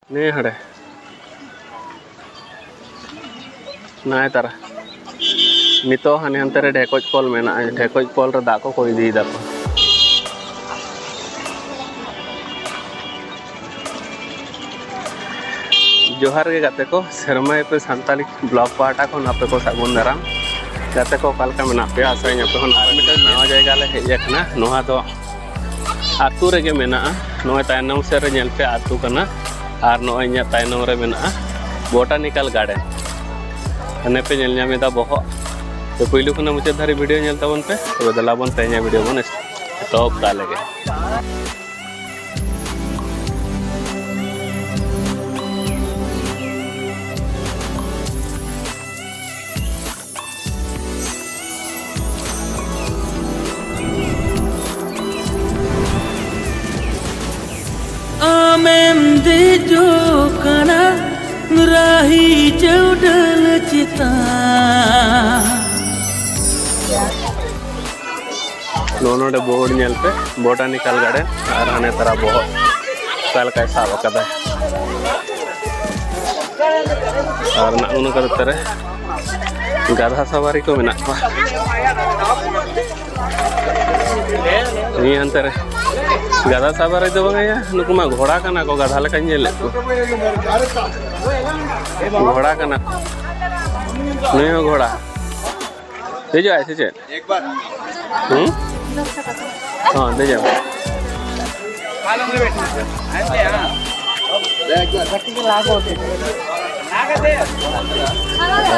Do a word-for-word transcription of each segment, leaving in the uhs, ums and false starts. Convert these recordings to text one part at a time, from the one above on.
ᱱᱮ ᱦᱟᱸᱰᱮ᱾ ᱱᱟᱭ ᱛᱟᱨᱟ᱾ ᱱᱤᱛᱚᱜ ᱦᱟᱱᱮ ᱦᱟᱱᱛᱮ ᱨᱮ ᱰᱷᱮᱠᱚᱡ ᱠᱚᱞ ᱢᱮᱱᱟᱜᱼᱟ᱾ ᱰᱷᱮᱠᱚᱡ ᱠᱚᱞ ᱨᱮ ᱫᱟᱜ ᱠᱚᱠᱚ ᱤᱫᱤᱭᱮᱫᱟ ᱠᱚ᱾ ᱡᱚᱦᱟᱨ ᱜᱮ ᱜᱟᱛᱮ ᱠᱚ, ᱥᱮᱨᱢᱟ ᱮᱯᱮ ᱥᱟᱱᱛᱟᱞᱤ vlog ᱯᱟᱦᱴᱟ ᱠᱷᱚᱱ ᱟᱯᱮ ᱠᱚ ᱥᱟᱹᱜᱩᱱ ᱫᱟᱨᱟᱢ᱾ ᱜᱟᱛᱮ ᱠᱚ, ᱚᱠᱟ ᱞᱮᱠᱟ ᱢᱮᱱᱟᱜ ᱯᱮᱭᱟ? ᱟᱥᱟᱭᱟᱹᱧ ᱟᱯᱮ ᱦᱚᱸ ᱱᱟᱯᱟᱭ ᱜᱮ᱾ ᱟᱨ ᱢᱤᱫᱴᱟᱝ ᱱᱟᱣᱟ ᱡᱟᱭᱜᱟ ᱞᱮ ᱦᱮᱡ ᱟᱠᱟᱱᱟ᱾ ᱱᱚᱣᱟ ᱫᱚ ᱟᱹᱛᱩ ᱨᱮᱜᱮ ᱢᱮᱱᱟᱜᱼᱟ᱾ ᱱᱚᱜᱼᱚᱭ ᱛᱟᱭᱱᱚᱢ ᱥᱮᱫ ᱨᱮ ᱧᱮᱞ ᱯᱮ, ᱟᱹᱛᱩ ᱠᱟᱱᱟ᱾ ᱟᱨ ᱱᱚᱜᱼᱚᱭ ᱤᱧᱟᱹᱜ ᱛᱟᱭᱱᱚᱢ ᱨᱮ ᱢᱮᱱᱟᱜᱼᱟ Botanical Garden᱾ ᱦᱟᱱᱮ ᱯᱮ ᱧᱮᱞ ᱧᱟᱢ ᱮᱫᱟ ᱵᱚᱦᱚᱜ᱾ ᱛᱚ, ᱯᱩᱭᱞᱩ ᱠᱷᱚᱱᱟᱜ ᱢᱩᱪᱟᱹᱫ ᱫᱷᱟᱹᱨᱤᱡ video ᱧᱮᱞ ᱛᱟᱵᱚᱱ ᱯᱮ, ᱛᱚᱵᱮ ᱫᱮᱞᱟ ᱵᱚᱱ ᱛᱮᱦᱮᱧᱟᱜ video ᱵᱚᱱ ᱮᱛᱚᱦᱚᱵ ᱠᱟᱜ ᱞᱮᱜᱮ᱾ ᱟᱢᱮᱢ ᱫᱮᱡᱚᱜ ᱠᱟᱱᱟ ᱨᱟᱦᱤ ᱪᱟᱹᱣᱰᱟᱹᱞ ᱪᱮᱛᱟᱱ᱾ ᱱᱚᱜᱼᱚ ᱱᱚᱰᱮ board ᱧᱮᱞ ᱯᱮ, Botanical Garden, ᱟᱨ ᱦᱟᱱᱮ ᱛᱟᱨᱟ ᱵᱚᱦᱚᱜ ᱚᱠᱟ ᱞᱮᱠᱟᱭ ᱥᱟᱵ ᱟᱠᱟᱫᱟ᱾ ᱟᱨ ᱱᱟᱜᱼᱚ ᱱᱚᱝᱠᱟ ᱠᱟᱛᱮ ᱨᱮ ᱜᱟᱫᱷᱟ ᱥᱟᱣᱟᱨᱤ ᱠᱚ ᱢᱮᱱᱟᱜ ᱠᱚᱣᱟ᱾ ᱱᱤᱭᱟᱹ ᱦᱟᱱᱛᱮ ᱨᱮ ᱜᱟᱫᱷᱟ ᱥᱟᱣᱟᱨᱤ ᱫᱚ ᱵᱟᱝ ᱭᱟ, ᱱᱩᱠᱩ ᱢᱟ ᱜᱷᱚᱲᱟ ᱠᱟᱱᱟ ᱠᱚ, ᱜᱟᱫᱷᱟ ᱞᱮᱠᱟᱧ ᱧᱮᱞᱮᱫ ᱠᱚ᱾ ᱜᱷᱚᱲᱟ ᱠᱟᱱᱟ ᱠᱚ᱾ ᱱᱩᱭ ᱦᱚᱸ ᱜᱷᱚᱲᱟ᱾ ᱫᱮᱡᱚᱜ ᱟᱭ ᱥᱮ ᱪᱮᱫ? ᱦᱩᱸ? ᱦᱚᱸ, ᱫᱮᱡᱚᱜ ᱟᱭ᱾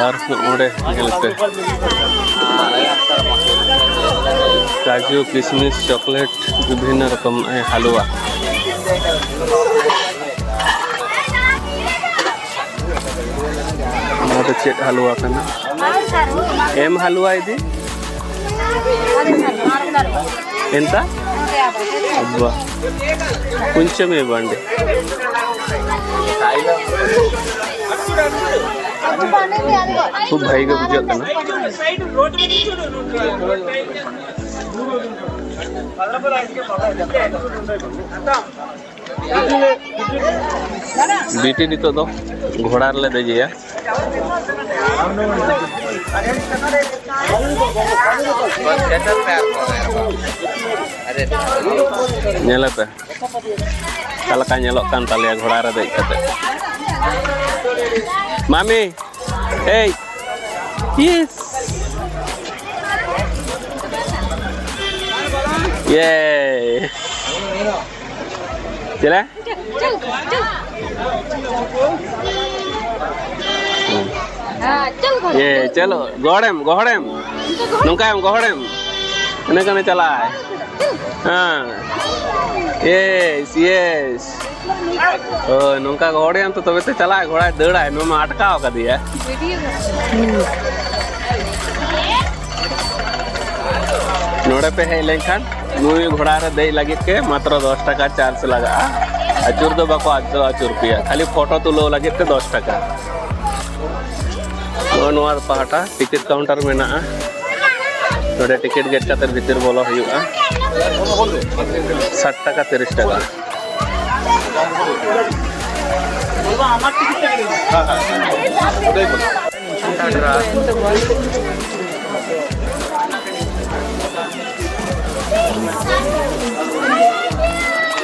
ᱟᱨ ᱱᱚᱰᱮ ᱧᱮᱞ ᱯᱮ, ᱠᱟᱡᱩ, ᱠᱤᱥᱢᱤᱥ, ᱪᱚᱠᱞᱮᱴ, ᱵᱤᱵᱷᱤᱱᱱᱚ ᱨᱚᱠᱚᱢ, ᱮ, ᱦᱟᱞᱩᱣᱟ᱾ ᱱᱚᱣᱟ ᱫᱚ ᱪᱮᱫ ᱦᱟᱞᱩᱣᱟ ᱠᱟᱱᱟ? ᱮᱢ ᱦᱟᱞᱩᱣᱟ ᱤᱫᱤ? ᱮᱱᱛᱟ? ᱟᱵᱵᱟ᱾ ᱠᱩᱧᱪᱟᱹᱢᱤ ᱵᱟᱱᱰᱤ᱾ ᱠᱷᱩᱵ ᱵᱷᱟᱜᱤ ᱜᱮ ᱵᱩᱡᱷᱟᱹᱜ ᱠᱟᱱᱟ᱾ ᱵᱤᱴᱤ ᱱᱤᱛᱚᱜ ᱫᱚ ᱜᱷᱚᱲᱟ ᱨᱮᱞᱮ ᱫᱮᱡᱮᱭᱟ᱾ ᱧᱮᱞᱮ ᱯᱮ, ᱚᱠᱟ ᱞᱮᱠᱟ ᱧᱮᱞᱚᱜ ᱠᱟᱱ ᱛᱟᱞᱮᱭᱟ ᱜᱷᱚᱲᱟ ᱨᱮ ᱫᱮᱡ ᱠᱟᱛᱮ᱾ ᱢᱟᱢᱤ, ᱮᱭ, ᱤᱥ, ᱤᱭᱮ, ᱪᱮᱞᱮ? ᱦᱮᱸ, ᱪᱚᱞ ᱜᱚᱲᱚᱢ, ᱮ, ᱪᱚᱞ᱾ ᱪᱚᱞᱚ, ᱜᱚᱦᱚᱲᱮᱢ, ᱜᱚᱦᱚᱲᱮᱢ᱾ ᱱᱚᱝᱠᱟᱭᱟᱢ, ᱜᱚᱦᱚᱲᱮᱢ᱾ ᱤᱱᱟᱹ ᱠᱷᱟᱱᱮ ᱪᱟᱞᱟᱜᱼᱟᱭ᱾ ᱦᱮᱸ᱾ Yes, yes. ᱦᱳᱭ, ᱱᱚᱝᱠᱟ ᱜᱚᱦᱚᱲᱮᱭᱟᱢ ᱛᱚ, ᱛᱚᱵᱮ ᱛᱚ ᱪᱟᱞᱟᱜᱼᱟᱭ, ᱜᱷᱚᱲᱟᱭ ᱫᱟᱹᱲᱟᱭ, ᱱᱚᱣᱟ ᱢᱟ ᱟᱴᱠᱟᱣ ᱠᱟᱫᱮᱭᱟ᱾ ᱱᱚᱰᱮ ᱯᱮ ᱦᱮᱡ ᱞᱮᱱᱠᱷᱟᱱ ᱱᱩᱭ ᱜᱷᱚᱲᱟ ᱨᱮ ᱫᱮᱡ ᱞᱟᱹᱜᱤᱫ ᱛᱮ ᱢᱟᱛᱨᱚ ᱫᱚᱥ ᱴᱟᱠᱟ ᱪᱟᱨᱡᱽ ᱞᱟᱜᱟᱜᱼᱟ᱾ ᱟᱹᱪᱩᱨ ᱫᱚ ᱵᱟᱠᱚ ᱟᱹᱪᱩᱨ ᱟᱹᱪᱩᱨ ᱯᱮᱭᱟ, ᱠᱷᱟᱹᱞᱤ ᱯᱷᱳᱴᱳ ᱛᱩᱞᱟᱹᱣ ᱞᱟᱹᱜᱤᱫ ᱛᱮ ᱫᱚᱥ ᱴᱟᱠᱟ᱾ ᱱᱚᱜᱼᱚ ᱱᱚᱣᱟ ᱯᱟᱦᱴᱟ ᱴᱤᱠᱤᱴ ᱠᱟᱣᱩᱱᱴᱟᱨ ᱢᱮᱱᱟᱜᱼᱟ᱾ ᱱᱚᱰᱮ ᱴᱤᱠᱤᱴ ᱜᱮᱫ ᱠᱟᱛᱮ ᱵᱷᱤᱛᱤᱨ ᱵᱚᱞᱚ ᱦᱩᱭᱩᱜᱼᱟ᱾ ᱥᱟᱴ ᱴᱟᱠᱟ, ᱛᱤᱨᱤᱥ ᱴᱟᱠᱟ᱾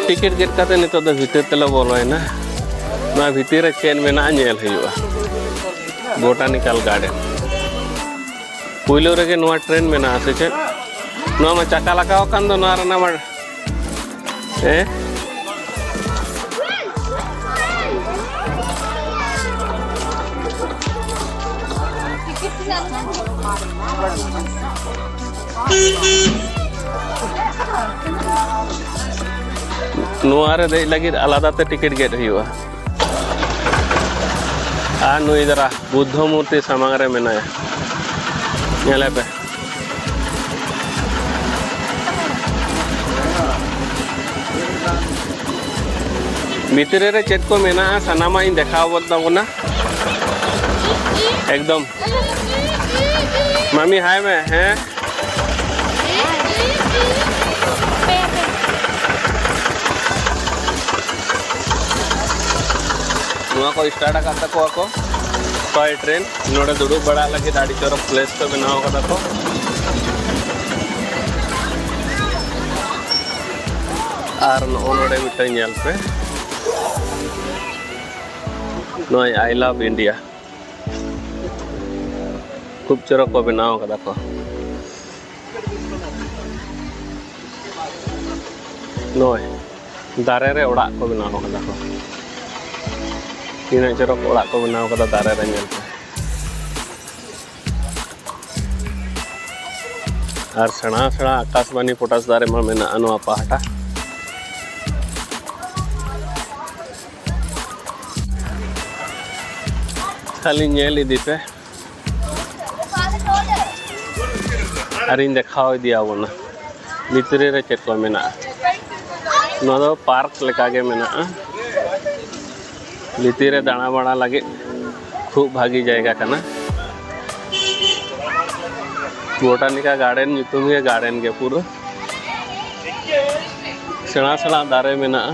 ᱴᱤᱠᱤᱴ ᱜᱮᱫ ᱠᱟᱛᱮ ᱱᱤᱛᱚᱜ ᱫᱚ ᱵᱷᱤᱛᱤᱨ ᱛᱮᱞᱮ ᱵᱚᱞᱚᱭᱮᱱᱟ᱾ ᱱᱚᱣᱟ ᱵᱷᱤᱛᱤᱨ ᱨᱮ ᱪᱮᱫ ᱢᱮᱱᱟᱜᱼᱟ, ᱧᱮᱞ ᱦᱩᱭᱩᱜᱼᱟ᱾ ᱵᱳᱴᱟᱱᱤᱠᱟᱞ ᱜᱟᱨᱰᱮᱱ᱾ ᱯᱩᱭᱞᱩ ᱨᱮᱜᱮ ᱱᱚᱣᱟ ᱴᱨᱮᱱ ᱢᱮᱱᱟᱜᱼᱟ ᱥᱮ ᱪᱮᱫ? ᱱᱚᱣᱟ ᱢᱟ ᱪᱟᱠᱟ ᱞᱟᱜᱟᱣ ᱟᱠᱟᱱ ᱫᱚ, ᱱᱚᱣᱟ ᱨᱮᱱᱟᱜ ᱢᱟ, ᱦᱮᱸ? ᱱᱚᱣᱟ ᱨᱮ ᱫᱮᱡ ᱞᱟᱹᱜᱤᱫ ᱟᱞᱟᱫᱟ ᱛᱮ ᱴᱤᱠᱤᱴ ᱜᱮᱫ ᱦᱩᱭᱩᱜᱼᱟ᱾ ᱟᱨ ᱱᱩᱭ ᱫᱟᱨᱟ ᱵᱩᱫᱽᱫᱷᱚ ᱢᱩᱨᱛᱤ ᱥᱟᱢᱟᱝ ᱨᱮ ᱢᱮᱱᱟᱭᱟ, ᱧᱮᱞᱮ ᱯᱮ᱾ ᱵᱷᱤᱛᱨᱤ ᱨᱮ ᱪᱮᱫ ᱠᱚ ᱢᱮᱱᱟᱜᱼᱟ, ᱥᱟᱱᱟᱢᱟᱜ ᱤᱧ ᱫᱮᱠᱷᱟᱣ ᱜᱚᱫ ᱛᱟᱵᱚᱱᱟ᱾ ᱮᱠᱫᱚᱢ᱾ ᱢᱟᱢᱤ, ᱦᱟᱭ ᱢᱮ, ᱦᱮᱸ? ᱱᱚᱣᱟ ᱠᱚ start ᱟᱠᱟᱫ ᱛᱟᱠᱚᱣᱟ ᱠᱚ ᱴᱚᱭ ᱴᱨᱮᱱ᱾ ᱱᱚᱰᱮ ᱫᱩᱲᱩᱵ ᱵᱟᱲᱟᱜ ᱞᱟᱹᱜᱤᱫ ᱟᱹᱰᱤ ᱪᱚᱨᱚᱠ place ᱠᱚ ᱵᱮᱱᱟᱣ ᱠᱟᱫᱟ ᱠᱚ᱾ ᱟᱨ ᱱᱚᱜᱼᱚ ᱱᱚᱰᱮ ᱢᱤᱫᱴᱟᱝ ᱧᱮᱞ ᱯᱮ, ᱱᱚᱜᱼᱚᱭ I love India᱾ ᱠᱷᱩᱵ ᱪᱚᱨᱚᱠ ᱠᱚ ᱵᱮᱱᱟᱣ ᱠᱟᱫᱟ ᱠᱚ᱾ ᱱᱚᱜᱼᱚᱭ ᱫᱟᱨᱮ ᱨᱮ ᱚᱲᱟᱜ ᱠᱚ ᱵᱮᱱᱟᱣ ᱠᱟᱫᱟ ᱠᱚ᱾ ᱛᱤᱱᱟᱹᱜ ᱪᱚᱨᱚᱠ ᱚᱲᱟᱜ ᱠᱚ ᱵᱮᱱᱟᱣ ᱠᱟᱫᱟ ᱫᱟᱨᱮ ᱨᱮ, ᱧᱮᱞ ᱯᱮ᱾ ᱟᱨ ᱥᱮᱬᱟ ᱥᱮᱬᱟ ᱟᱠᱟᱥᱵᱟᱱᱤ ᱯᱚᱴᱟᱥ ᱫᱟᱨᱮ ᱢᱟ ᱢᱮᱱᱟᱜᱼᱟ ᱱᱚᱣᱟ ᱯᱟᱦᱴᱟ᱾ ᱠᱷᱟᱹᱞᱤ ᱧᱮᱞ ᱤᱫᱤ ᱯᱮ᱾ ᱟᱨᱤᱧ ᱫᱮᱠᱷᱟᱣ ᱤᱫᱤᱭᱟᱵᱚᱱᱟ ᱵᱷᱤᱛᱨᱤ ᱨᱮ ᱪᱮᱫ ᱠᱚ ᱢᱮᱱᱟᱜᱼᱟ᱾ ᱱᱚᱣᱟ ᱫᱚ ᱯᱟᱨᱠ ᱞᱮᱠᱟᱜᱮ ᱢᱮᱱᱟᱜᱼᱟ᱾ ᱵᱷᱤᱛᱤᱨ ᱨᱮ ᱫᱟᱬᱟ ᱵᱟᱲᱟ ᱞᱟᱹᱜᱤᱫ ᱠᱷᱩᱵ ᱵᱷᱟᱹᱜᱤ ᱡᱟᱭᱜᱟ ᱠᱟᱱᱟ᱾ ᱵᱳᱴᱟᱱᱤᱠᱟ ᱜᱟᱨᱰᱮᱱ ᱧᱩᱛᱩᱢ ᱜᱮ ᱜᱟᱨᱰᱮᱱ ᱜᱮ ᱯᱩᱨᱟᱹ᱾ ᱥᱮᱬᱟ ᱥᱮᱬᱟ ᱫᱟᱨᱮ ᱢᱮᱱᱟᱜᱼᱟ᱾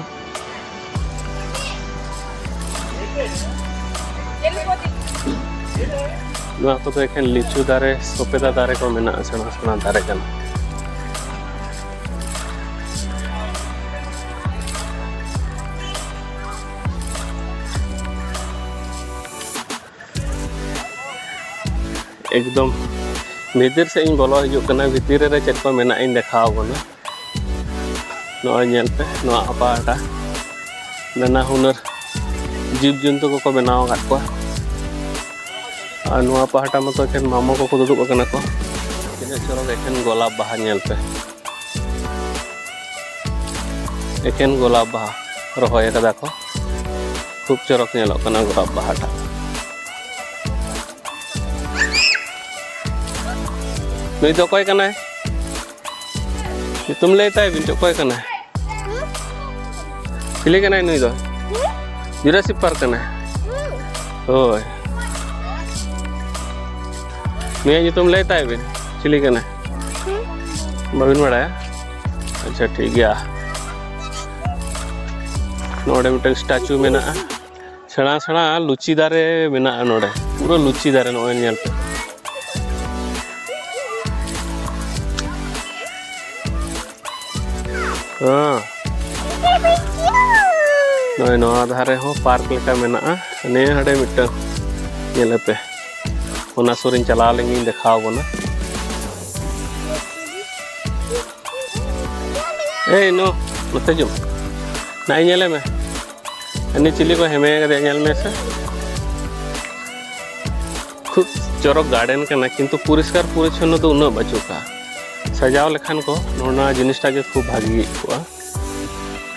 ᱱᱚᱣᱟ ᱠᱚᱫᱚ ᱮᱠᱷᱮᱱ ᱞᱤᱪᱩ ᱫᱟᱨᱮ, ᱥᱚᱯᱮᱫᱟ ᱫᱟᱨᱮ ᱠᱚ ᱢᱮᱱᱟᱜᱼᱟ, ᱥᱮᱬᱟ ᱥᱮᱬᱟ ᱫᱟᱨᱮ ᱠᱟᱱᱟ᱾ ᱮᱠᱫᱚᱢ ᱵᱷᱤᱛᱤᱨ ᱥᱮᱫ ᱤᱧ ᱵᱚᱞᱚ ᱦᱤᱡᱩᱜ ᱠᱟᱱᱟ, ᱵᱷᱤᱛᱤᱨ ᱨᱮ ᱪᱮᱫ ᱠᱚ ᱢᱮᱱᱟᱜ ᱤᱧ ᱫᱮᱠᱷᱟᱣ ᱟᱵᱚᱱᱟ᱾ ᱱᱚᱜᱼᱚᱭ ᱧᱮᱞ ᱯᱮ, ᱱᱚᱣᱟ ᱯᱟᱦᱴᱟ ᱱᱟᱱᱟ ᱦᱩᱱᱟᱹᱨ ᱡᱤᱵᱽ ᱡᱚᱱᱛᱩ ᱠᱚᱠᱚ ᱵᱮᱱᱟᱣ ᱟᱠᱟᱫ ᱠᱚᱣᱟ᱾ ᱟᱨ ᱱᱚᱣᱟ ᱯᱟᱦᱴᱟ ᱢᱟᱛᱚ ᱮᱠᱷᱮᱱ ᱢᱟᱢᱚ ᱠᱚᱠᱚ ᱫᱩᱲᱩᱵ ᱟᱠᱟᱱᱟ ᱠᱚ᱾ ᱛᱤᱱᱟᱹᱜ ᱪᱚᱨᱚᱠ ᱮᱠᱷᱮᱱ ᱜᱳᱞᱟᱯ ᱵᱟᱦᱟ, ᱧᱮᱞ ᱯᱮ, ᱮᱠᱷᱮᱱ ᱜᱳᱞᱟᱯ ᱵᱟᱦᱟ ᱨᱚᱦᱚᱭ ᱟᱠᱟᱫᱟ ᱠᱚ᱾ ᱠᱷᱩᱵ ᱪᱚᱨᱚᱠ ᱧᱮᱞᱚᱜ ᱠᱟᱱᱟ ᱜᱳᱞᱟᱯ ᱵᱟᱦᱟᱴᱟᱜ᱾ ᱱᱩᱭ ᱫᱚ ᱚᱠᱚᱭ ᱠᱟᱱᱟᱭ? ᱧᱩᱛᱩᱢ ᱞᱟᱹᱭ ᱛᱟᱭ ᱵᱤᱱ, ᱚᱠᱚᱭ ᱠᱟᱱᱟᱭ? ᱪᱤᱞᱤ ᱠᱟᱱᱟᱭ ᱱᱩᱭ ᱫᱚ? ᱡᱩᱨᱟᱥᱤᱠ ᱯᱟᱨᱠ ᱠᱟᱱᱟᱭ? ᱦᱳᱭ᱾ ᱱᱩᱭᱟᱜ ᱧᱩᱛᱩᱢ ᱞᱟᱹᱭ ᱛᱟᱭ ᱵᱤᱱ, ᱪᱤᱞᱤ ᱠᱟᱱᱟᱭ? ᱵᱟᱹᱵᱤᱱ ᱵᱟᱲᱟᱭᱟ? ᱟᱪᱪᱷᱟ, ᱴᱷᱤᱠ ᱜᱮᱭᱟ᱾ ᱱᱚᱰᱮ ᱢᱤᱫᱴᱟᱝ ᱥᱴᱟᱪᱩ ᱢᱮᱱᱟᱜᱼᱟ᱾ ᱥᱮᱬᱟ ᱥᱮᱬᱟ ᱞᱩᱪᱤ ᱫᱟᱨᱮ ᱢᱮᱱᱟᱜᱼᱟ ᱱᱚᱰᱮ, ᱯᱩᱨᱟᱹ ᱞᱩᱪᱤ ᱫᱟᱨᱮ᱾ ᱱᱚᱜᱼᱚᱭ ᱧᱮᱞ ᱯᱮ᱾ ᱦᱮᱸ᱾ ᱱᱚᱜᱼᱚᱭ ᱱᱚᱣᱟ ᱫᱷᱟᱨᱮ ᱦᱚᱸ ᱯᱟᱨᱠ ᱞᱮᱠᱟ ᱢᱮᱱᱟᱜᱼᱟ᱾ ᱱᱤᱭᱟᱹ ᱦᱟᱸᱰᱮ ᱢᱤᱫᱴᱟᱝ ᱧᱮᱞ ᱯᱮ, ᱚᱱᱟ ᱥᱩᱨ ᱨᱤᱧ ᱪᱟᱞᱟᱣ ᱞᱮᱱ ᱜᱤᱧ ᱫᱮᱠᱷᱟᱣ ᱟᱵᱚᱱᱟ᱾ ᱮᱭ ᱱᱚ, ᱱᱚᱛᱮ ᱦᱤᱡᱩᱜ ᱢᱮ᱾ ᱱᱟᱭ ᱧᱮᱞᱮ ᱢᱮ᱾ ᱩᱱᱤ ᱪᱤᱞᱤ ᱠᱚ ᱦᱮᱢᱮ ᱠᱟᱫᱮᱭᱟ, ᱧᱮᱞ ᱢᱮ ᱥᱮ᱾ ᱠᱷᱩᱵ ᱪᱚᱨᱚᱠ ᱜᱟᱨᱰᱮᱱ ᱠᱟᱱᱟ, ᱠᱤᱱᱛᱩ ᱯᱚᱨᱤᱥᱠᱟᱨ ᱯᱚᱨᱤᱪᱷᱚᱱᱱᱚ ᱫᱚ ᱩᱱᱟᱹᱜ ᱵᱟᱹᱪᱩᱜ ᱠᱟᱜᱼᱟ᱾ ᱥᱟᱡᱟᱣ ᱞᱮᱠᱷᱟᱱ ᱠᱚ ᱱᱚᱣᱟ ᱡᱤᱱᱤᱥᱴᱟ ᱜᱮ ᱠᱷᱩᱵ ᱵᱷᱟᱜᱤ ᱠᱚᱜᱼᱟ᱾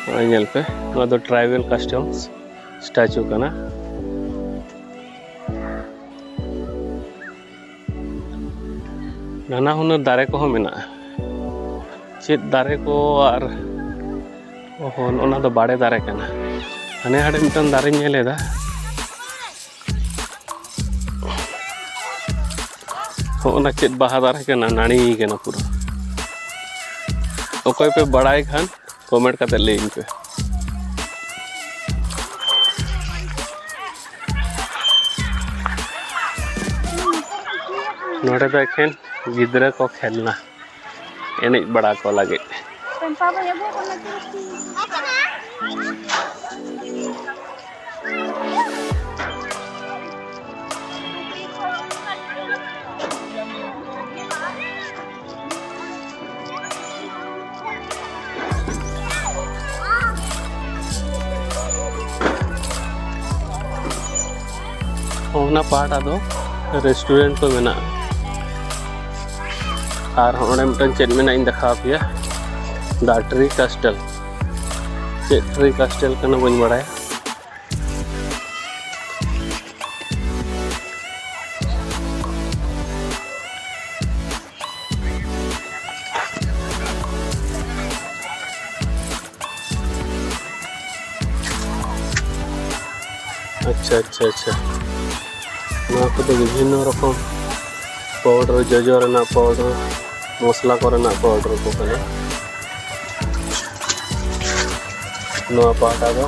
ᱱᱚᱜᱼᱚᱭ ᱧᱮᱞ ᱯᱮ, ᱱᱚᱣᱟ ᱫᱚ ᱴᱨᱟᱭᱵᱮᱞ ᱠᱟᱥᱴᱚᱢᱥ ᱥᱴᱟᱪᱩ ᱠᱟᱱᱟ᱾ ᱱᱟᱱᱟ ᱦᱩᱱᱟᱹᱨ ᱫᱟᱨᱮ ᱠᱚᱦᱚᱸ ᱢᱮᱱᱟᱜᱼᱟ᱾ ᱪᱮᱫ ᱫᱟᱨᱮ ᱠᱚ ᱟᱨ, ᱚᱦᱚ, ᱚᱱᱟ ᱫᱚ ᱵᱟᱲᱮ ᱫᱟᱨᱮ ᱠᱟᱱᱟ᱾ ᱦᱟᱱᱮ ᱦᱟᱸᱰᱮ ᱢᱤᱫᱴᱟᱝ ᱫᱟᱨᱮᱧ ᱧᱮᱞ ᱮᱫᱟ᱾ ᱦᱚᱸᱜᱼᱚ ᱱᱟ ᱪᱮᱫ ᱵᱟᱦᱟ ᱫᱟᱨᱮ ᱠᱟᱱᱟ, ᱱᱟᱹᱲᱤ ᱠᱟᱱᱟ ᱯᱩᱨᱟᱹ᱾ ᱚᱠᱚᱭ ᱯᱮ ᱵᱟᱲᱟᱭ ᱠᱷᱟᱱ ᱠᱚᱢᱮᱱᱴ ᱠᱟᱛᱮ ᱞᱟᱹᱭᱟᱹᱧ ᱯᱮ᱾ ᱱᱚᱰᱮ ᱫᱚ ᱮᱠᱷᱮᱱ ᱜᱤᱫᱽᱨᱟᱹ ᱠᱚ ᱠᱷᱮᱞᱱᱟ, ᱮᱱᱮᱡ ᱵᱟᱲᱟ ᱠᱚ ᱞᱟᱹᱜᱤᱫ᱾ ᱚᱱᱟ ᱯᱟᱦᱴᱟ ᱫᱚ ᱨᱮᱥᱴᱩᱨᱮᱱᱴ ᱠᱚ ᱢᱮᱱᱟᱜᱼᱟ᱾ ᱟᱨ ᱚᱸᱰᱮ ᱢᱤᱫᱴᱟᱝ ᱪᱮᱫ ᱢᱮᱱᱟᱜ ᱤᱧ ᱫᱮᱠᱷᱟᱣ ᱟᱯᱮᱭᱟ, ᱫᱟ ᱴᱨᱤ ᱠᱟᱥᱴᱮᱞ᱾ ᱪᱮᱫ ᱴᱨᱤ ᱠᱟᱥᱴᱮᱞ ᱠᱟᱱᱟ ᱵᱟᱹᱧ ᱵᱟᱲᱟᱭᱟ᱾ ᱟᱪᱪᱷᱟ, ᱟᱪᱪᱷᱟ, ᱟᱪᱪᱷᱟ᱾ ᱱᱚᱣᱟ ᱠᱚᱫᱚ ᱵᱤᱵᱷᱤᱱᱱᱚ ᱨᱚᱠᱚᱢ ᱯᱟᱣᱰᱟᱨ, ᱡᱚᱡᱚ ᱨᱮᱱᱟᱜ ᱯᱟᱣᱰᱟᱨ, ᱢᱚᱥᱞᱟ ᱠᱚᱨᱮᱱᱟᱜ ᱯᱟᱣᱰᱟᱨ ᱠᱚ ᱠᱟᱱᱟ᱾ ᱱᱚᱣᱟ ᱯᱟᱦᱴᱟ ᱫᱚ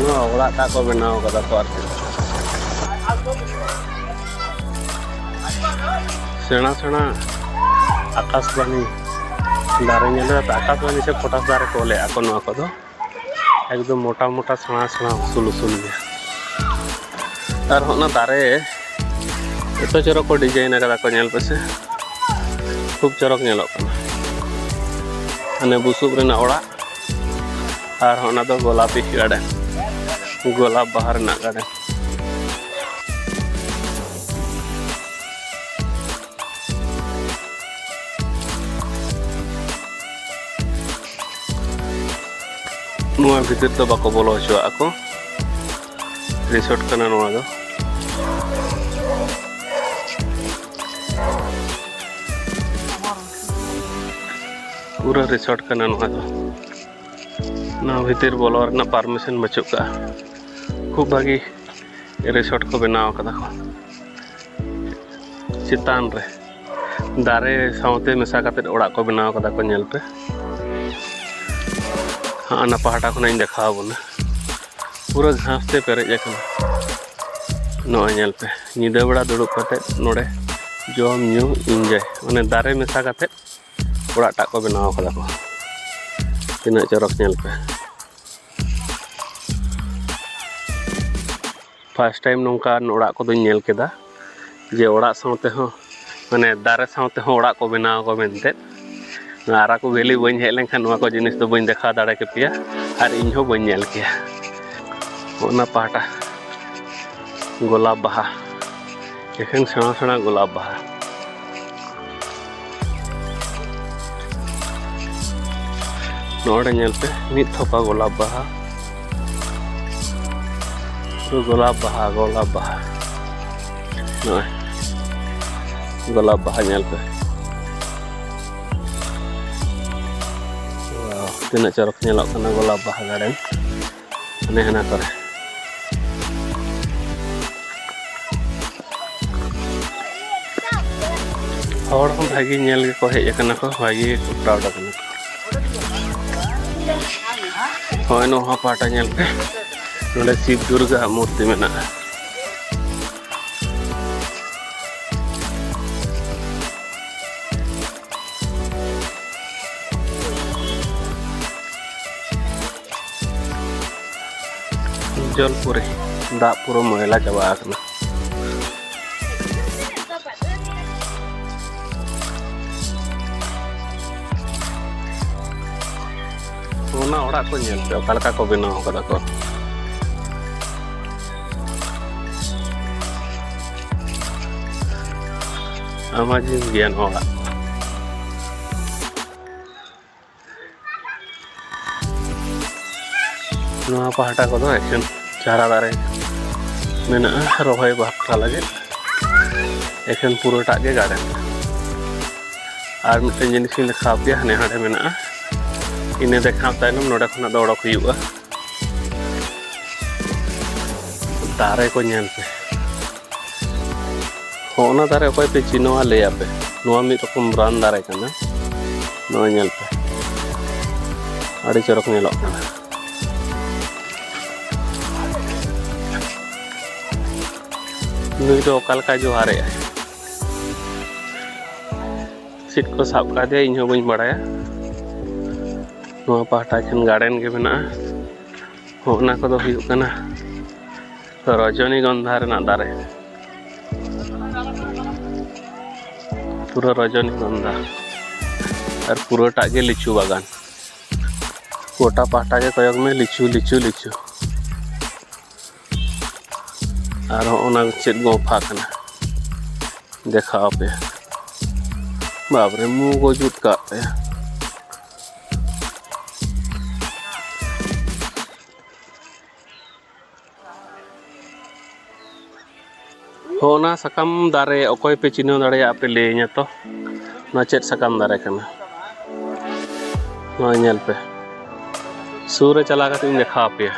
ᱱᱚᱣᱟ ᱚᱲᱟᱜ ᱴᱟᱜ ᱠᱚ ᱵᱮᱱᱟᱣ ᱠᱟᱫᱟ ᱠᱚ ᱟᱨᱠᱤ᱾ ᱥᱮᱬᱟ ᱥᱮᱬᱟ ᱟᱠᱟᱥᱵᱟᱱᱤ ᱫᱟᱨᱮ, ᱧᱮᱞ ᱫᱟ ᱯᱮ? ᱟᱠᱟᱥᱵᱟᱱᱤ ᱥᱮ ᱯᱚᱴᱟᱥ ᱫᱟᱨᱮ ᱠᱚ ᱞᱟᱹᱭᱟ ᱠᱚ ᱱᱚᱣᱟ ᱠᱚᱫᱚ᱾ ᱮᱠᱫᱚᱢ ᱢᱚᱴᱟ ᱢᱚᱴᱟ, ᱥᱮᱬᱟ ᱥᱮᱬᱟ, ᱩᱥᱩᱞ ᱩᱥᱩᱞ ᱜᱮᱭᱟ᱾ ᱟᱨ ᱦᱚᱸ ᱚᱱᱟ ᱫᱟᱨᱮ ᱮᱛᱚ ᱪᱚᱨᱚᱠ ᱠᱚ design ᱟᱠᱟᱫᱟ ᱠᱚ, ᱧᱮᱞ ᱯᱮᱥᱮ, ᱠᱷᱩᱵ ᱪᱚᱨᱚᱠ ᱧᱮᱞᱚᱜ ᱠᱟᱱᱟ᱾ ᱢᱟᱱᱮ ᱵᱩᱥᱩᱵ ᱨᱮᱱᱟᱜ ᱚᱲᱟᱜ, ᱟᱨ ᱦᱚᱸ ᱚᱱᱟ ᱫᱚ ᱜᱳᱞᱟᱯᱤ garden, ᱜᱳᱞᱟᱯ ᱵᱟᱦᱟ ᱨᱮᱱᱟᱜ garden᱾ ᱱᱚᱣᱟ ᱵᱷᱤᱛᱤᱨ ᱫᱚ ᱵᱟᱠᱚ ᱵᱚᱞᱚ ᱦᱚᱪᱚᱣᱟᱜᱼᱟ ᱠᱚ᱾ Resort ᱠᱟᱱᱟ ᱱᱚᱣᱟ ᱫᱚ᱾ ᱯᱩᱨᱟᱹ resort ᱠᱟᱱᱟ ᱱᱚᱣᱟ ᱫᱚ᱾ ᱱᱚᱣᱟ ᱵᱷᱤᱛᱤᱨ ᱵᱚᱞᱚ ᱨᱮᱱᱟᱜ permission ᱵᱟᱹᱪᱩᱜ ᱠᱟᱜᱼᱟ᱾ ᱠᱷᱩᱵ ᱵᱷᱟᱹᱜᱤ resort ᱠᱚ ᱵᱮᱱᱟᱣ ᱠᱟᱫᱟ ᱠᱚ᱾ ᱪᱮᱛᱟᱱ ᱨᱮ ᱫᱟᱨᱮ ᱥᱟᱶᱛᱮ ᱢᱮᱥᱟ ᱠᱟᱛᱮ ᱚᱲᱟᱜ ᱠᱚ ᱵᱮᱱᱟᱣ ᱠᱟᱫᱟ ᱠᱚ, ᱧᱮᱞ ᱯᱮ᱾ ᱦᱟᱸᱜ ᱚᱱᱟ ᱯᱟᱦᱴᱟ ᱠᱷᱚᱱᱟᱜ ᱤᱧ ᱫᱮᱠᱷᱟᱣ ᱟᱵᱚᱱᱟ᱾ ᱯᱩᱨᱟᱹ ᱜᱷᱟᱥ ᱛᱮ ᱯᱮᱨᱮᱡ ᱟᱠᱟᱱᱟ᱾ ᱱᱚᱜᱼᱚᱭ ᱧᱮᱞ ᱯᱮ, ᱧᱤᱫᱟᱹ ᱵᱮᱲᱟ ᱫᱩᱲᱩᱵ ᱠᱟᱛᱮ ᱱᱚᱰᱮ ᱡᱚᱢ ᱧᱩ enjoy, ᱢᱟᱱᱮ ᱫᱟᱨᱮ ᱢᱮᱥᱟ ᱠᱟᱛᱮ ᱚᱲᱟᱜ ᱴᱟᱜ ᱠᱚ ᱵᱮᱱᱟᱣ ᱠᱟᱫᱟ ᱠᱚ᱾ ᱛᱤᱱᱟᱹᱜ ᱪᱚᱨᱚᱠ, ᱧᱮᱞ ᱯᱮ᱾ First time ᱱᱚᱝᱠᱟᱱ ᱚᱲᱟᱜ ᱠᱚᱫᱚᱧ ᱧᱮᱞ ᱠᱮᱫᱟ, ᱡᱮ ᱚᱲᱟᱜ ᱥᱟᱶᱛᱮ ᱦᱚᱸ, ᱢᱟᱱᱮ ᱫᱟᱨᱮ ᱥᱟᱶᱛᱮ ᱦᱚᱸ ᱚᱲᱟᱜ ᱠᱚ ᱵᱮᱱᱟᱣ ᱟᱠᱚ ᱢᱮᱱᱛᱮ᱾ ᱟᱨ ᱟᱨᱟᱠᱩ ᱵᱷᱮᱞᱤ ᱵᱟᱹᱧ ᱦᱮᱡ ᱞᱮᱱᱠᱷᱟᱱ ᱱᱚᱣᱟ ᱠᱚ ᱡᱤᱱᱤᱥ ᱫᱚ ᱵᱟᱹᱧ ᱫᱮᱠᱷᱟᱣ ᱫᱟᱲᱮ ᱠᱮᱯᱮᱭᱟ ᱟᱨ ᱤᱧ ᱦᱚᱸ ᱵᱟᱹᱧ ᱧᱮᱞ ᱠᱮᱭᱟ᱾ ᱚᱱᱟ ᱯᱟᱦᱴᱟ ᱜᱳᱞᱟᱯ ᱵᱟᱦᱟ, ᱮᱠᱷᱮᱱ ᱥᱮᱬᱟ ᱥᱮᱬᱟ ᱜᱳᱞᱟᱯ ᱵᱟᱦᱟ᱾ ᱱᱚᱰᱮ ᱧᱮᱞ ᱯᱮ, ᱢᱤᱫ ᱛᱷᱚᱯᱟ ᱜᱳᱞᱟᱯ ᱵᱟᱦᱟ, ᱯᱩᱨᱟᱹ ᱜᱳᱞᱟᱯ ᱵᱟᱦᱟ, ᱜᱳᱞᱟᱯ ᱵᱟᱦᱟ᱾ ᱱᱚᱜᱼᱚᱭ ᱜᱳᱞᱟᱯ ᱵᱟᱦᱟ ᱧᱮᱞ ᱯᱮ᱾ Wow, ᱛᱤᱱᱟᱹᱜ ᱪᱚᱨᱚᱠ ᱧᱮᱞᱚᱜ ᱠᱟᱱᱟ ᱜᱳᱞᱟᱯ ᱵᱟᱦᱟ garden᱾ ᱦᱟᱱᱮ ᱦᱟᱱᱟ ᱠᱚᱨᱮ ᱦᱚᱲ ᱦᱚᱸ ᱵᱷᱟᱜᱮ ᱧᱮᱞ ᱜᱮᱠᱚ ᱦᱮᱡ ᱟᱠᱟᱱᱟ ᱠᱚ, ᱵᱷᱟᱜᱮ ᱜᱮᱠᱚ crowd ᱟᱠᱟᱱᱟ ᱠᱚ᱾ ᱦᱳᱭ, ᱱᱚᱣᱟ ᱯᱟᱦᱴᱟ ᱧᱮᱞ ᱯᱮ, ᱱᱚᱰᱮ ᱥᱤᱵ ᱫᱩᱨᱜᱟ ᱟᱜ ᱢᱩᱨᱛᱤ ᱢᱮᱱᱟᱜᱼᱟ᱾ ᱡᱚᱞᱯᱩᱨᱤ ᱫᱟᱜ ᱯᱩᱨᱟᱹ ᱢᱚᱭᱞᱟ ᱪᱟᱵᱟ ᱟᱠᱟᱱᱟ᱾ ᱚᱱᱟ ᱚᱲᱟᱜ ᱠᱚ ᱧᱮᱞ ᱯᱮ, ᱚᱠᱟ ᱞᱮᱠᱟ ᱠᱚ ᱵᱮᱱᱟᱣ ᱠᱟᱫᱟ ᱠᱚ᱾ ᱟᱭᱢᱟ ᱡᱤᱱᱤᱥ ᱜᱮᱭᱟ ᱱᱚᱣᱟ ᱚᱲᱟᱜ᱾ ᱱᱚᱣᱟ ᱯᱟᱦᱴᱟ ᱠᱚᱫᱚ ᱮᱠᱮᱱ ᱪᱟᱨᱟ ᱫᱟᱨᱮ ᱢᱮᱱᱟᱜᱼᱟ, ᱨᱚᱦᱚᱭ ᱵᱟᱠᱷᱨᱟ ᱞᱟᱹᱜᱤᱫ ᱮᱠᱮᱱ ᱯᱩᱨᱟᱹᱴᱟᱜ ᱜᱮ ᱜᱟᱨᱰᱮᱱ᱾ ᱟᱨ ᱢᱤᱫᱴᱮᱱ ᱡᱤᱱᱤᱥ ᱤᱧ ᱫᱮᱠᱷᱟᱣ ᱯᱮᱭᱟ, ᱦᱟᱱᱮ ᱦᱟᱸᱰᱮ ᱢᱮᱱᱟᱜᱼᱟ᱾ ᱤᱱᱟᱹ ᱫᱮᱠᱷᱟᱣ ᱛᱟᱭᱱᱚᱢ ᱱᱚᱰᱮ ᱠᱷᱚᱱᱟᱜ ᱫᱚ ᱚᱰᱚᱠ ᱦᱩᱭᱩᱜᱼᱟ᱾ ᱫᱟᱨᱮ ᱠᱚ ᱧᱮᱞ ᱯᱮ᱾ ᱦᱚᱸ, ᱚᱱᱟ ᱫᱟᱨᱮ ᱚᱠᱚᱭ ᱯᱮ ᱪᱤᱱᱦᱟᱹᱣᱟ ᱞᱟᱹᱭ ᱟᱯᱮ᱾ ᱱᱚᱣᱟ ᱢᱤᱫ ᱨᱚᱠᱚᱢ ᱨᱟᱱ ᱫᱟᱨᱮ ᱠᱟᱱᱟ᱾ ᱱᱚᱣᱟ ᱧᱮᱞ ᱯᱮ, ᱟᱹᱰᱤ ᱪᱚᱨᱚᱠ ᱧᱮᱞᱚᱜ ᱠᱟᱱᱟ᱾ ᱱᱩᱭ ᱫᱚ ᱚᱠᱟ ᱞᱮᱠᱟᱭ ᱡᱚᱦᱟᱨᱮᱜᱼᱟ, ᱪᱮᱫ ᱠᱚ ᱥᱟᱵ ᱠᱟᱫᱮᱭᱟ ᱤᱧ ᱦᱚᱸ ᱵᱟᱹᱧ ᱵᱟᱲᱟᱭᱟ᱾ ᱱᱚᱣᱟ ᱯᱟᱦᱴᱟ ᱮᱠᱷᱮᱱ ᱜᱟᱨᱰᱮᱱ ᱜᱮ ᱢᱮᱱᱟᱜᱼᱟ᱾ ᱦᱚᱸ, ᱚᱱᱟ ᱠᱚᱫᱚ ᱦᱩᱭᱩᱜ ᱠᱟᱱᱟ ᱨᱚᱡᱚᱱᱤᱜᱚᱱᱫᱷᱟ ᱨᱮᱱᱟᱜ ᱫᱟᱨᱮ, ᱯᱩᱨᱟᱹ ᱨᱚᱡᱚᱱᱤᱜᱚᱱᱫᱷᱟ᱾ ᱟᱨ ᱯᱩᱨᱟᱹᱴᱟᱜ ᱜᱮ ᱞᱤᱪᱩ ᱵᱟᱜᱟᱱ, ᱜᱚᱴᱟ ᱯᱟᱦᱴᱟ ᱜᱮ ᱠᱚᱭᱚᱜ ᱢᱮ, ᱞᱤᱪᱩ, ᱞᱤᱪᱩ, ᱞᱤᱪᱩ᱾ ᱟᱨ ᱦᱚᱸ ᱚᱱᱟ ᱪᱮᱫ ᱜᱚᱯᱷᱟ ᱠᱟᱱᱟ, ᱫᱮᱠᱷᱟᱣ ᱟᱯᱮ᱾ ᱵᱟᱵᱨᱮ, ᱢᱩ ᱠᱚ ᱡᱩᱛ ᱠᱟᱜ ᱛᱟᱭᱟ᱾ ᱦᱚᱸ, ᱚᱱᱟ ᱥᱟᱠᱟᱢ ᱫᱟᱨᱮ ᱚᱠᱚᱭ ᱯᱮ ᱪᱤᱱᱦᱟᱹᱣ ᱫᱟᱲᱮᱭᱟᱜᱼᱟ ᱯᱮ ᱞᱟᱹᱭᱟᱹᱧᱟ ᱛᱚ, ᱱᱚᱣᱟ ᱪᱮᱫ ᱥᱟᱠᱟᱢ ᱫᱟᱨᱮ ᱠᱟᱱᱟ? ᱱᱚᱣᱟ ᱧᱮᱞ ᱯᱮ, ᱥᱩᱨ ᱨᱮ ᱪᱟᱞᱟᱣ ᱠᱟᱛᱮ ᱤᱧ ᱫᱮᱠᱷᱟᱣ ᱟᱯᱮᱭᱟ᱾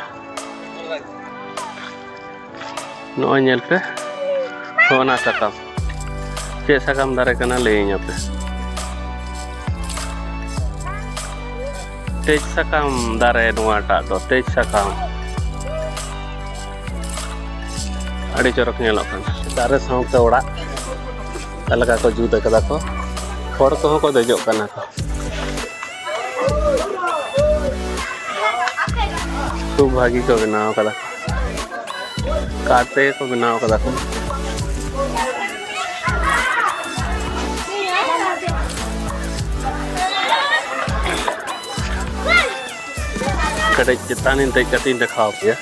ᱱᱚᱜᱼᱚᱭ ᱧᱮᱞ ᱯᱮ, ᱦᱚᱸ, ᱚᱱᱟ ᱥᱟᱠᱟᱢ᱾ ᱪᱮᱫ ᱥᱟᱠᱟᱢ ᱫᱟᱨᱮ ᱠᱟᱱᱟ ᱞᱟᱹᱭᱟᱹᱧ ᱟᱯᱮ᱾ ᱛᱮᱡᱽ ᱥᱟᱠᱟᱢ ᱫᱟᱨᱮ ᱱᱚᱣᱟᱴᱟᱜ ᱫᱚ, ᱛᱮᱡᱽ ᱥᱟᱠᱟᱢ᱾ ᱟᱹᱰᱤ ᱪᱚᱨᱚᱠ ᱧᱮᱞᱚᱜ ᱠᱟᱱᱟ᱾ ᱫᱟᱨᱮ ᱥᱟᱶᱛᱮ ᱚᱲᱟᱜ ᱚᱠᱟ ᱞᱮᱠᱟ ᱠᱚ ᱡᱩᱛ ᱟᱠᱟᱫᱟ ᱠᱚ, ᱦᱚᱲ ᱠᱚᱦᱚᱸ ᱠᱚ ᱫᱮᱡᱚᱜ ᱠᱟᱱᱟ ᱠᱚ᱾ ᱠᱷᱩᱵ ᱵᱷᱟᱹᱜᱤ ᱠᱚ ᱵᱮᱱᱟᱣ ᱠᱟᱫᱟ, ᱠᱟᱴ ᱛᱮᱜᱮ ᱠᱚ ᱵᱮᱱᱟᱣ ᱠᱟᱫᱟ ᱠᱚ᱾ ᱠᱟᱹᱴᱤᱡ ᱪᱮᱛᱟᱱ ᱤᱧ ᱫᱮᱡ ᱠᱟᱛᱮ ᱤᱧ ᱫᱮᱠᱷᱟᱣ ᱯᱮᱭᱟ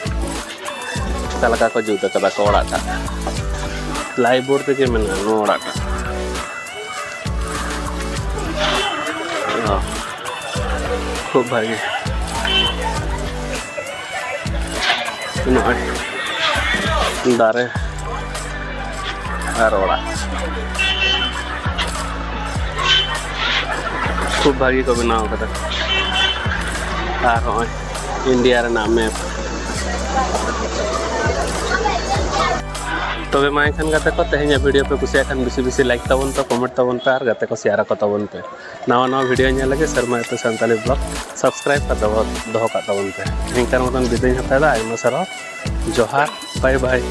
ᱚᱠᱟ ᱞᱮᱠᱟ ᱠᱚ ᱡᱩᱛ ᱟᱠᱟᱫᱟ ᱠᱚ ᱚᱲᱟᱜ ᱴᱟᱜ᱾ ᱯᱞᱟᱭᱵᱳᱨᱰ ᱛᱮᱜᱮ ᱢᱮᱱᱟᱜᱼᱟ ᱱᱚᱣᱟ ᱚᱲᱟᱜ ᱴᱟᱜ᱾ ᱚ, ᱠᱷᱩᱵ ᱵᱷᱟᱹᱜᱤ᱾ ᱱᱚᱜᱼᱚᱭ ᱫᱟᱨᱮ ᱟᱨ ᱚᱲᱟᱜ᱾ ᱠᱷᱩᱵ ᱵᱷᱟᱹᱜᱤ ᱠᱚ ᱵᱮᱱᱟᱣ ᱠᱟᱫᱟ᱾ ᱟᱨ ᱦᱚᱸᱜᱼᱚᱭ ᱤᱱᱰᱤᱭᱟ ᱨᱮᱱᱟᱜ ᱢᱮᱯ᱾ ᱛᱚᱵᱮ ᱢᱟ ᱮᱱᱠᱷᱟᱱ ᱜᱟᱛᱮ ᱠᱚ, ᱛᱮᱦᱮᱧᱟᱜ ᱵᱷᱤᱰᱤᱭᱳ ᱯᱮ ᱠᱩᱥᱤᱭᱟᱜ ᱠᱷᱟᱱ ᱵᱮᱥᱤ ᱵᱮᱥᱤ ᱞᱟᱭᱤᱠ ᱛᱟᱵᱚᱱ ᱯᱮ, ᱠᱚᱢᱮᱱᱴ ᱛᱟᱵᱚᱱ ᱯᱮ ᱟᱨ ᱜᱟᱛᱮ ᱠᱚ ᱥᱮᱭᱟᱨ ᱟᱠᱚ ᱛᱟᱵᱚᱱ ᱯᱮ᱾ ᱱᱟᱣᱟ ᱱᱟᱣᱟ ᱵᱷᱤᱰᱤᱭᱳ ᱧᱮᱞ ᱞᱟᱹᱜᱤᱫ ᱥᱮᱨᱢᱟ ᱟᱹᱛᱩ ᱥᱟᱱᱛᱟᱲᱤ ᱵᱞᱚᱜ ᱥᱟᱵᱥᱠᱨᱟᱭᱤᱵ ᱠᱟᱛᱮ ᱵᱚ ᱫᱚᱦᱚ ᱠᱟᱜ ᱛᱟᱵᱚᱱ ᱯᱮ᱾ ᱮᱱᱠᱷᱟᱱ ᱢᱚᱛᱚᱱ ᱵᱤᱫᱟᱹᱭ ᱦᱟᱛᱟᱣ ᱮᱫᱟ᱾ ᱟᱭᱢᱟ ᱥᱟᱨᱦᱟᱣ᱾ ᱡᱚᱦᱟᱨ᱾ ᱵᱟᱭ ᱵᱟᱭ᱾